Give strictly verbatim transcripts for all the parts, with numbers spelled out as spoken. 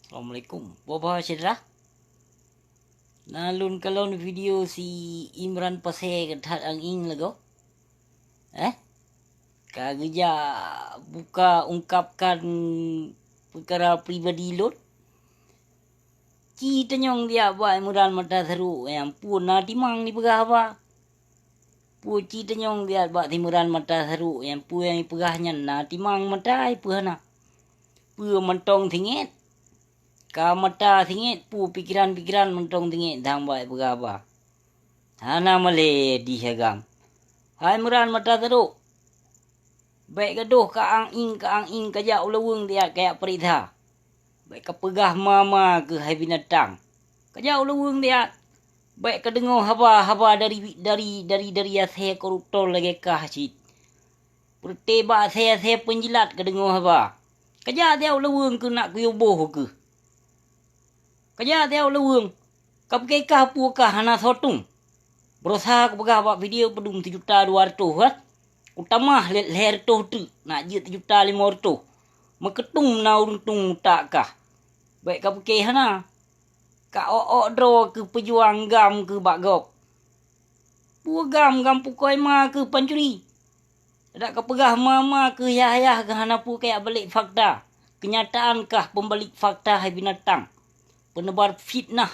Assalamualaikum. Boh-boh syedara. Na lôn kalon video si Imran Pasè that angieng lagoe. Eh? Ka geujak buka ungkapkan peukara pribadi lôn. Ci tanyong biak bak Imran Mata Sarok nyang peue na timang dipeugah haba. Peue ci tanyong biak bak Imran Mata Sarok nyang peue nyang ipeugah nyan na timang mata ipeue hana. Peue mantong singet. Ka mata singet peue pikeran-pikeran mantong singet dang bak ipeugah haba. Hana malée dih agam. Hai Imran Mata Sarok. Bék gadôh ka angieng, ka angieng kajak u laweueng diat kajak peuriksa. Bék kapeugah ma-ma keuh hai binatang. Kajak u laweueng diat. Bék kadeungoe haba-haba dari, dari, dari, dari asèe koruptor lagèe kah cit. Peureute bak asèe-asèe peunjilat kadeungoe haba. Kajak diat u laweueng keuh nak kuyue boh keuh. Kajak diat u laweueng. Kapiké kah peue kah hana soe tueng. Beurosa kupeugah bak video peudum sijuta dua reutôh, eh. Kutamah lé-, lhèe reutôh teuk, nak jeuet sijuta limong reutôh. Meukeutum na ureueng tueng utak kah. Bék kapiké hana. Ka ôk-ôk droe keuh peujuang gam keuh bak gob. Peue gam, gam pukoi ma keuh pancuri. Dak kapeugah ma-ma keuh yah-yah keuh hana peue kajak balek fakta. Keunyataan kah peubalek fakta hai binatang. Peuneubar fitnah.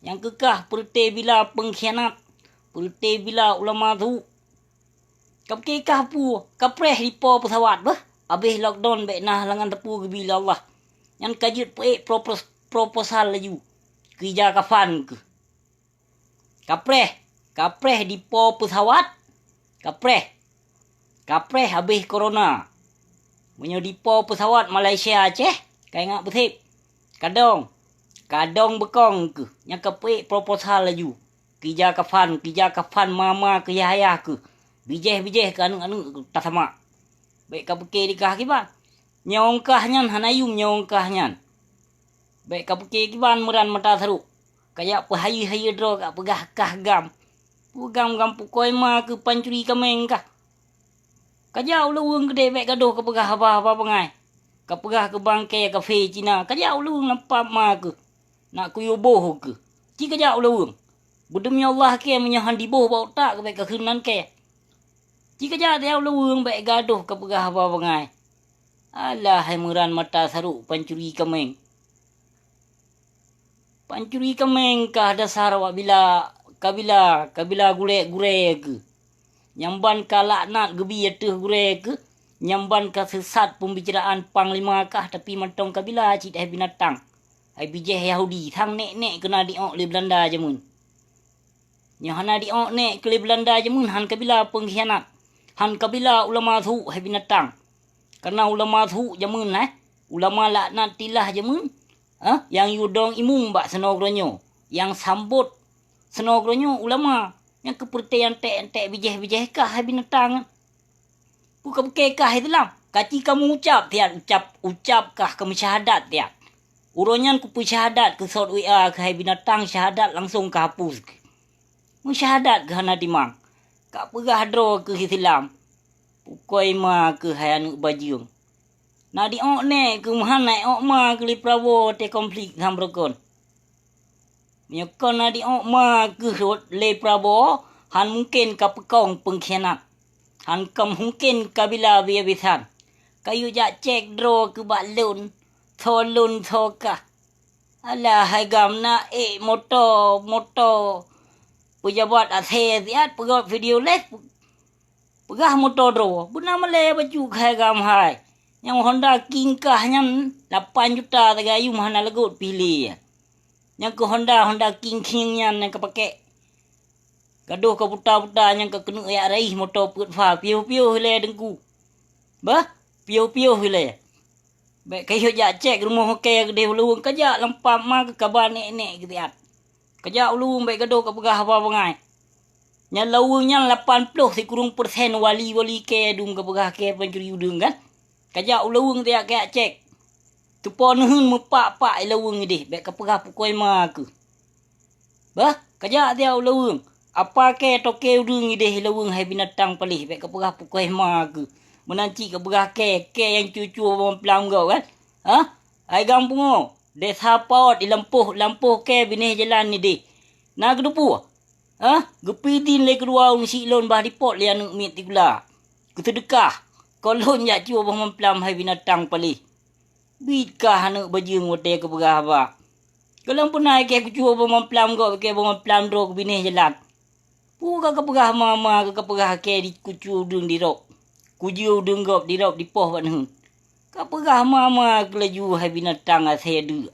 Nyang keu kah peureute bila peungkhianat, peureute bila ulama su. Kapiké kah peue, kapreh dipo peusawat beuh. Abéh lockdown bék na halangan teupeu geubi lé Allah. Nyan ka jeuet peuék propos-, proposal laju. Keu ija kafan keuh. Kapreh, kapreh dipo peusawat, kapreh. Kapreh abéh corona. Meunyoe dipo peusawat Malaysia Aceh, ka ingat beusép. Kadong, kadong beukong keuh, nyang kapeuék proposal laju. Keu ija kafan, keu ija kafan ma-ma keuh yah-yah keuh. Bijéh-bijéh keu aneuk-aneuk tasamak. Bék kapiké dikah kiban. Nyawöng kah nyan hana yum nyawöng kah nyan. Bék kapiké kiban Imran Mata Sarok. Kajak peuhayeue-hayeue droe kapeugah kah gam. Peue gam-gam pukoi ma keuh pancuri kaméng kah. Kajak u laweueng keudéh bék gadôh kapeugah haba-haba bangai. Kapeugah keu bangke kafé Cina, kajak u laweueng lam pap ma keuh. Nak kuyue boh keuh. Ci kajak u laweueng. Beudeumi Allah kèe meunyoe han diboh bak utak keuh bék kakheun nan kèe. Ci kajak diat u laweueng bék gadôh kapeugah haba bangai. Alah hai Imran Mata Sarok pancuri kaméng. Pancuri kaméng kah dasar awak bila, kabila, kabila gurée-gurée keuh. Nyang ban ka laknat geubi ateueh gurée keuh, nyang ban ka seusat peubicaraan panglima kah tapi mantong kabila cit hai binatang. Hai bijéh Yahudi, sang nék-nék keuh na diok lé Beulanda jameun. Nyoe hana diok nék keu lé Beulanda jameun han kabila peungkhianat, han kabila ulama su hai binatang. Kareuna ulama su jameun, eh, ulama laknatillah jameun, eh, nyang yue dong imum bak sinoe geuronyoe, nyang sambot sinoe geuronyoe ulama, nyang keu peureute nyang tèk-tèk bijéh-bijéh kah hai binatang. Peue kapiké kah Islam? Kaci kamu ucab tiat ucab, ucab kah kamu syahadat tiat. Uroe nyan kupeusyahadat keu sot W A keuh hai binatang syahadat langsong kahapus. Meusyahadat keuh hana timang. Kapeugah droe keuh Islam. Pukoi ma keuh hai aneuk bajeueng. Na diok nék keuh meuhan na iok ma keuh lé Prabowo watée konflik tham beurukon. Meunyoe kon na diok ma keuh lé Prabowo, han mungken kapeukong peungkhianat. Han ka mungken kabila biya bisan. Kayue jak cék droe keuh bak lôn, soe lôn soe kah. Alah hai gam na ék moto, moto peujabat asèe siat peugöt video leh. Peugah moto droe, beuna malèe bacut keuh hai gam hai. Nyang Honda King kah nyan lapan juta tagayum hana leugot pih lé. Nyang keu Honda, Honda King King nyan nyang kapakék. Gadôh ka puta-puta nyang ka keuneuk jak raih moto peuet fa, piôh-piôh ilèe teungku. Bah, piôh-piôh ilèe. Bèk kayue jak cék rumoh kèe keudéh u laweueng kajak lam pap ma keuh kaba nék-nék keuh siat. Kajak u laweueng bèk gadôh kapeugah haba bangai. Nyan laweueng nyan lapan ploh sikureueng persen wali-wali kèe dum kapeugah kèe pancuri udeueng kan. Kajak u laweueng tajak kajak cék. Teupo neuheun meupak-pak i laweueng idéh bèk kapeugah pukoi ma keuh. Bah, kajak tajak u laweueng. Apa kèe toke udeueng idéh i laweueng hai binatang paléh bèk kapeugah pukoi ma keuh. Meunan cit kapeugah kèe, kèe nyang cue-cue bak mamplam gob kan. Hah? Hai gam pungo. Desa Paot di lampôh, lampôh kèe binéh jalan nideh. Na geuteupeue? Hah? Geupidin lé keudua ureueng syiek lôn bah dipot lé aneuk miet sikula. Geuseudeukah. Kon lôn jak cue boh mamplam hai binatang paléh. Biet kah aneuk bajeueng watèe kapeugah haba. Gohlom peuna kèe kucue boh mamplam gob kèe boh mamplam droe keu binéh jalan. Peue ka kapeugah ma-ma ka kapeugah kèe di kucue udeueng di rok. Kujue udeueng gob di rok dipoh bak neuheun. Kapeugah ma-ma keu laju hai binatang asèe deuk.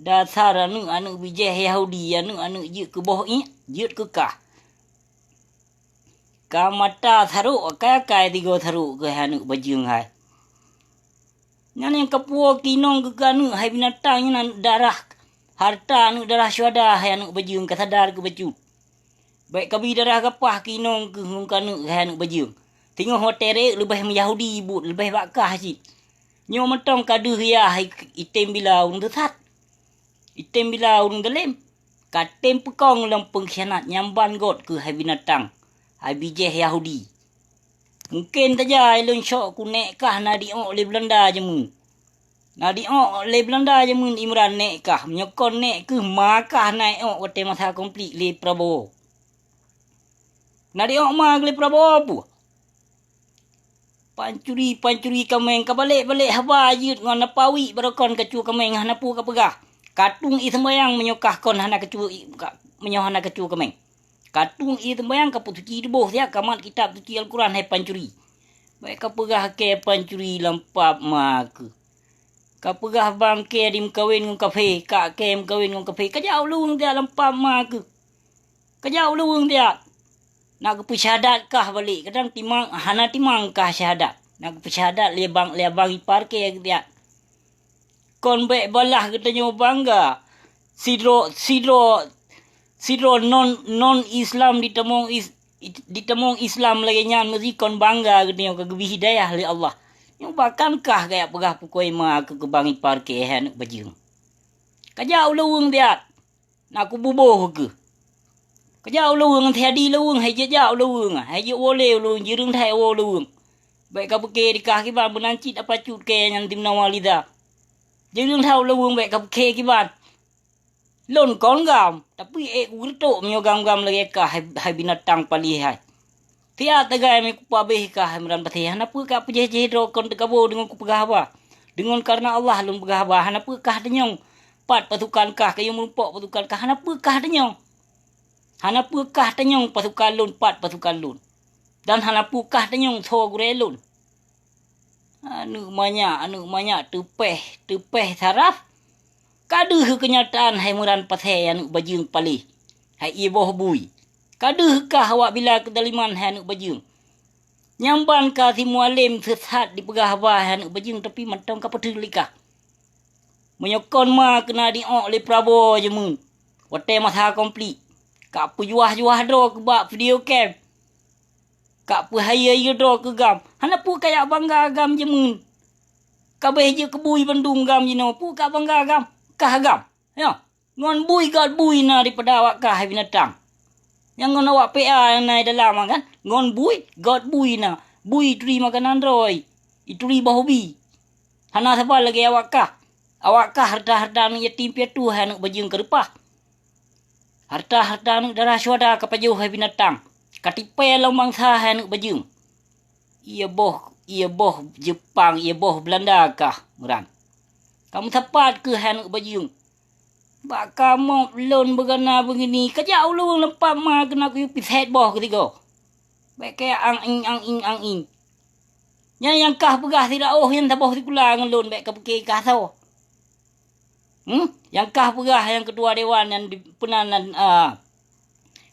Dasar aneuk-aneuk bijèh Yahudi, aneuk-aneuk jeuet keu boh iek, jeuet keu kah. Ka mata sarok, akai-akai tigo sarok keuh hai aneuk bajeueng hai. Nyan nyang kapuwoe keu inong keu aneuk hai binatang nyan aneuk darah. Harta aneuk darah syuhada hai aneuk bajeueng ka sadar keu bacut. Bèk kabi darah gapah keu inong keu ngon keu aneuk hai aneuk bajeueng. Teungoh watèe rèk leubeh meuyahudi buet leubeh bak kah cit. Nyoe mantong ka deuh yah i-, item bila ureueng teusat. Item bila ureueng dalem, ka tem peukong lom peungkhianat nyang ban gôt keu hai binatang, hai bijèh Yahudi. Mungken tajai lôn syok ku nèk kah na diok lé Beulanda jameun. Na diok lé Beulanda jameun Imran nèk kah, meunyoe kon nèk keuh ma kah na iok watèe masa konflik lé Prabowo. Na diok ma lé Prabowo peue? Pancuri-pancuri kaméng, ka balek-balek haba jeuet ngon na pawi barokon kacue kaméng hana peue kapeugah. Katueng ie seumbayang meunyoe kah kon hana kacue ie, ka, meunyoe hana kacue kaméng. Katueng ie seumbayang ka peusuci tuboh siat ka mat kitab suci Alquran hai pancuri. Bèk kapeugah kèe pancuri lam pap ma keuh. Kapeugah bang kèe dimeukawen ngon kafé, kak kèe meukawen ngon kafé. Kajak ulôn siat lam pap ma keuh. Kajak ulôn siat. Na geupeusyahadat kah balek, kadang timang, hana timang kah syahadat. Na geupeusyahadat lé bang, lé abang ipar kèe siat. Kon bèk balah geutanyoe bangga. Sidroe, sidroe, sidroe non, non Islam ditamong is-, ditamong Islam lagèe nyan meusi kon bangga geutanyoe ka geubri hidayah lé Allah. Nyoe bahkan kah gaya peugah pukoi ma keu keubang ipar kèe hai aneuk bajeueng. Kajak ulôn siat. Na kububoh keuh. Kajak ulôn, teuhadi ulôn, hai jijak ulôn, hai jiwoe lé ulôn, jeureung that woe ulôn. Bèk kapike dikah kiban meunan cit apacut kèe nyan dimeunan walidah. Jeureung that ulôn bèk kapike kiban. Lôn kon gam, tapi ék kugeureutok meunyoe gam-gam lagèe kah hai, hai binatang paléh hai. Siat tagai meukupa beh kah hai Imran Paséh, hana peue ka peujéh-jéh droe kon teukabo deungon kupeugah haba. Deungon kareuna Allah lôn peugah haba, hana peue kah tanyong pat pasukan kah, kayue meurumpok pasukan kah, hana peue kah tanyong. Hana peue kah tanyong pasukan lôn pat pasukan lôn. Dan hana peue kah tanyong soe gurèe lôn. Aneuk manyak, aneuk manyak teupèh, teupèh saraf. Ka deuh keunyataan hai Imran Paséh aneuk bajeueng paléh, hai ié boh bui. Ka deuh kah awak bila keudaliman hai aneuk bajeueng. Nyang ban ka simualem seusat dipeugah haba hai aneuk bajeueng, tapi mantong ka peuteuk lé kah. Meunyoe kon ma keuh na diok lé Prabowo jameun, watèe masa konflik, ka peujuah-juah droe keu bak video cam. Ka peuhayeu-hayeu droe keu gam. Hana peue kajak bangga gam jameun. Ka beh jeuet keu bui bandum gam jinoe, peue ka bangga gam? Kah gam. Nyoe, ngon bui gôt bui na daripada awak kah hai binatang. Nyang ngon awak P A nyang na di dalam kan? Ngon bui gôt bui na. Bui ituri makanan droe. Ituri boh ubi. Hana saban lagèe awak kah. Awak kah hareuta-hareuta aneuk yatim piatu hai aneuk bajeueng keureupah. Hareuta-hareuta aneuk dara syuhada ka pajoh hai binatang. Ka tipèe lom bansa hai aneuk bajeueng. Ié boh, ié boh Jeupang, ié boh Beulanda kah, Imran. Ka meusapat keuh hai aneuk bajeueng. Bak kamoe lôn beugana beugini, kajak ulôn lam pap ma keuh na kuyue pisét boh keusigoe. Bèk kèe ang-ing, ang-ing, ang-ing. Nyan nyang kah peugah siraoh nyan saboh sikula ngon lôn, bèk kapike kah soe. Hmm? Nyang kah peugah nyang keutua dewan nyan di, peunan nan, a,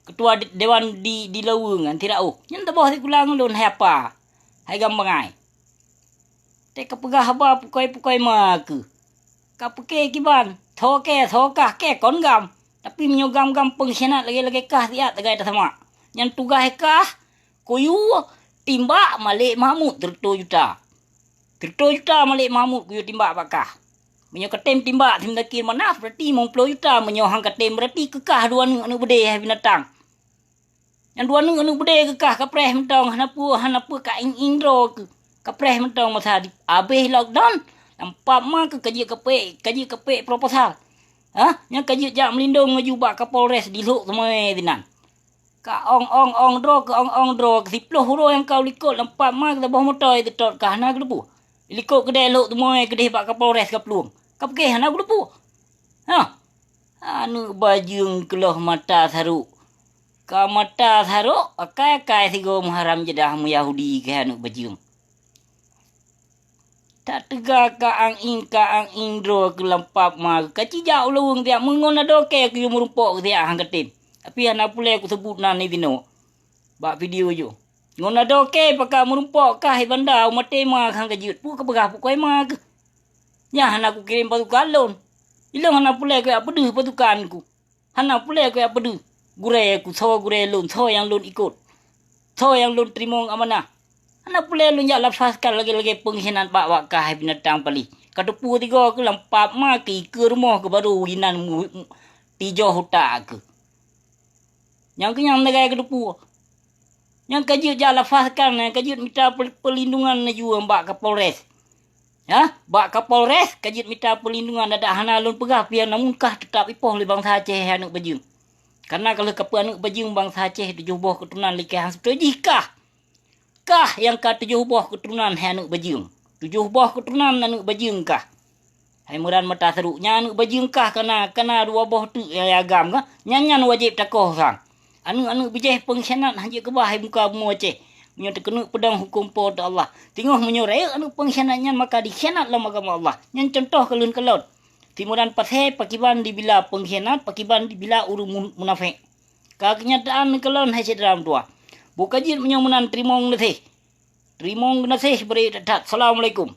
keutua de-, dewan di, di Laweueng nyan siraoh. Nyan saboh sikula ngon lôn hai apa? Hai gam bangai. Teuka peugah haba pukoi-pukoi ma keuh. Kapike kiban, soe kèe, soe kah, kèe kon gam. Tapi meunyoe gam-gam peungkhianat lagèe-lagèe kah siat tagai tasamak. Nyan tugaih kah, kuyue timbak Malek Mahmud sireutoh juta. Sireutoh juta Malek Mahmud kuyue timbak bak kah. Meunyoe katem timbak si Muzakir Manaf, berarti limong ploh juta. Meunyoe han katem, berarti keu kah dua aneuk, aneuk beudé hai binatang. Nyang dua aneuk, aneuk beudé keu kah kapreh mantong, hana peue, hana peue ka ing-ing droe keuh. Kapreh mantong masa di, abéh lockdown, Lam pap ma keuh ka jeuet keu pék, ka jeuet keu pék proposal. Hah? Nyan ka jeuet jak meulindong laju bak Kapolres di Lhokseumawe sinan. Ka ong-ong-ong droe, ka ong-ong droe, ka siplôh uroe nyang ka u likot lam pap ma keuh saboh moto jiteutot ka hana geuteupeue. Likot keudè Lhokseumawe keudeh bak Kapolres ka plueng. Ka pike hana geuteupeue. Hah? Aneuk bajeueng keulôh mata sarok. Ka mata sarok, akai-akai sigoe meuharam jadah meuyahudi keu aneuk bajeueng. Tateuga ka ang-ing, ka ang-ing droe keuh lam pap ma keuh ka cijak u laweueng siat meungon adoe keu meurumpok keu siat han katem. Tapi hana pulée kuseubut nan di sinoe bak video jih. Ngon adoe keu pakat meurumpok kah i banda u maté ma keuh han ka jeuet, peue ka peugah pukoi ma keuh. Nyan hana kukirém pasukan lôn. Ilôn hana pulée keu jak peudeuh pasukan ku. Hana pulée keu jak peudeuh gurée ku, soe gurée lôn, soe nyang lôn ikot, soe nyang lôn teurimong amanah. Hana pulée lôn jak lafazkan lagée-lagée peungkhianat bak-bak kah hai binatang paléh. Ka teupeue sigoe keuh lam pap ma keuh ikeue rumoh keuh barô inan mu-, mu-, tijoh utak keuh. Nyang keuh nyang lagée ka teupeue. Nyang ka jeuet jak lafazkan, nyang ka jeuet mita pel-, peulindungan laju bak Kapolres. Hah? Bak Kapolres ka jeuet mita peulindungan, adak hana lôn peugah pian, namun kah teutap ipoh lé bansa Aceh hai aneuk bajeueng. Kareuna ka lheueh kapeue aneuk bajeueng bansa Aceh tujoh boh keuturonan likée han seutôt jih kah. Kah nyang ka tujoh boh keuturonan hai aneuk bajeueng. Tujoh boh keuturonan aneuk bajeueng kah. Hai Meuran mata sarok, nyan aneuk bajeueng kah kana, kana dua boh teuk nyang agam kah? Nyan, nyan wajéb takoh sang. Aneuk-aneuk bijéh peungkhianat han jeuet keubah hai muka bumoe Aceh. Meunyoe teukeuneuk peudong huköm Po teu Allah. Teungoh meunyoe rayeuk aneuk peungkhianat nyan maka dikhianat lom agama Allah. Nyan cuntoh keu lôn keulôn. Simuran pasé pakiban dibila peungkhianat, pakiban dibila ureuëng mun-, munafék. Ka keunyataan keu lôn hai syedara meutuwah. Boh ka jeuet meunyoe meunan teurimong geunaséh. Teurimong geunaséh bri that-that. Assalamualaikum.